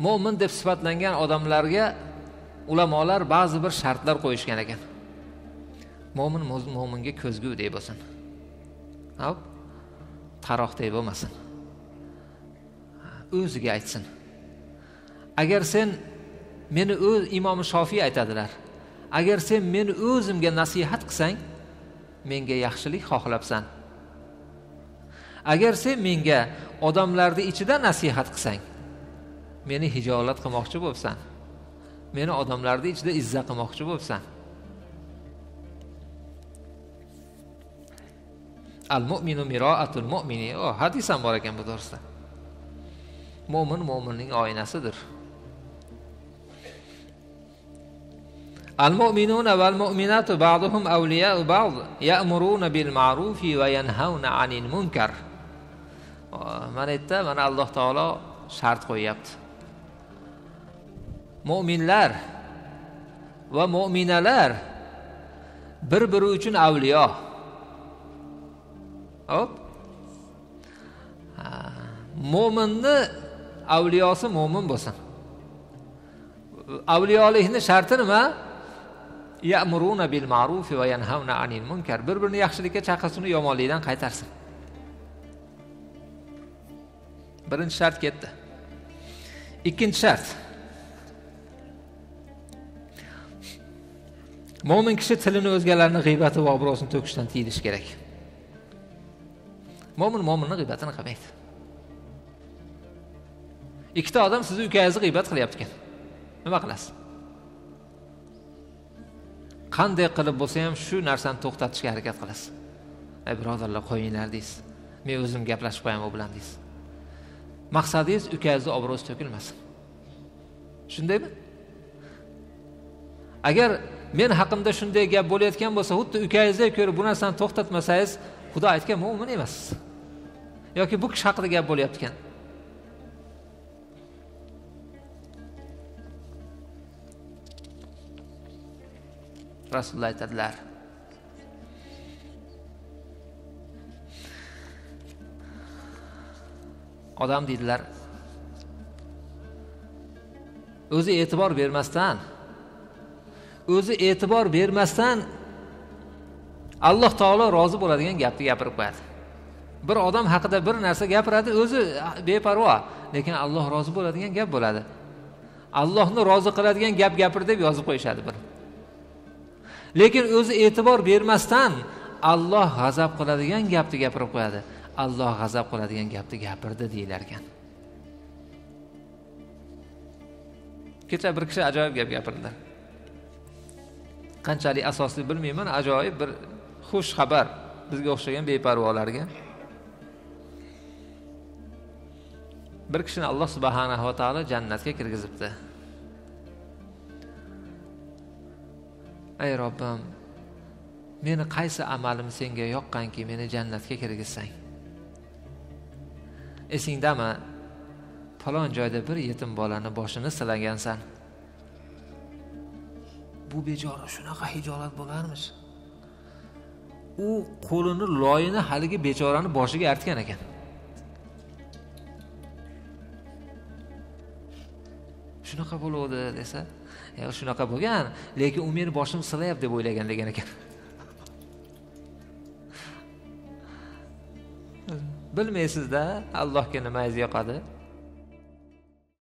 Mo'min deb sifatlangan odamlarga ulamolar ba'zi bir shartlar qo'yishgan ekan. Mo'min mo'minga ko'zgudek bo'lsin. Hop, taroqdek bo'lmasin. O'ziga aytsin. Agar sen meni o'z Imom Shofiy aytadilar. Agar sen meni o'zimga nasihat qilsang, menga yaxshilik xohlabsan. Agar sen menga odamlarning ichida nasihat qilsang, meni hijolat qilmoqchi bo'lsan. Meni odamlarning ichida izza qilmoqchi bo'lsan. Al-mu'minu mira'atul mu'mini. O, hadis ham bor ekan bu to'g'risida. Mo'min mo'minning oynasidir. Al-mu'minuna wal-mu'minatu ba'duhum awliya'u ba'd ya'muruna bil ma'rufi va yanhauna 'anil munkar. Mana yerda mana Alloh taolo shart qo'yapti. Mo'minlar va mo'minalar bir-biri uchun avliyo. Hop. Mo'minni avliyosi mo'min bo'lsin. Avliyolikni sharti nima? Ya'muruna bil ma'ruf va yanhauna 'anil munkar. Bir-birini yaxshilikka chaqirsin, yomonlikdan qaytarsin. Birinchi shart ketdi. Ikkinchi shart. Mo'min kishi tilini o'zgalarning g'iybati va obro'sini to'kishdan tiyilishi kerak. Mo'min mo'minning g'iybatini qilmaydi. Ikkita odam sizni ukangizni g'iybat qilyapti ekan. Nima qilasiz? Qanday qilib bo'lsa ham shu narsani to'xtatishga harakat qilasiz. Ey birodarlar, qo'yinglar deysiz. Men o'zim gaplashib qo'yaman u bilan deysiz. Maqsadingiz ukangizni obro'si to'kilmasin. Shundaymi? Agar men haqimda shunday gap bo'layotgan bo'lsa, xuddi ukangizni ko'rib bu narsani to'xtatmasangiz, Xudo aytgan mo'min emassiz. Yoki bu kishi haqida gap bo'lyapti ekan. Rasululloh aytadilar. Odam deydilar, o'zi e'tibor bermasdan Alloh taolo rozi bo'ladigan gapni gapirib qo'yadi. Bir odam haqida bir narsa gapiradi, o'zi beparvo, lekin Alloh rozi bo'ladigan gap bo'ladi. Allohni rozi qiladigan gap gapir deb yozib qo'yishadi bir. Lekin o'zi e'tibor bermasdan Alloh g'azab qiladigan gapni gapirib qo'yadi. Alloh g'azab qiladigan gapni gapirdi deyilar ekan. Kecha bir kishi ajoyib gap gapirdilar. Qanchalik asosli bilmayman, ajoyib bir xush xabar bizga o'xshagan beparvolarga. Bir kishini Alloh subhanahu va taolo jannatga kirgizibdi. Ey Robbim, meni qaysi amalim senga yoqqanki meni jannatga kirgizsang? Esingdami, falon joyda bir yetim bolani boshini silagansan. Bu bechora shunaqa hijolat bo'larmish. U qo'lini loyini haligi bechorani boshiga artgan ekan. Shunaqa bo'ladi desa, ya shunaqa bo'lgan, lekin u meni boshimni silayapti deb o'ylagan degan ekan. Bilmaysizda Allohga nimangiz yoqadi?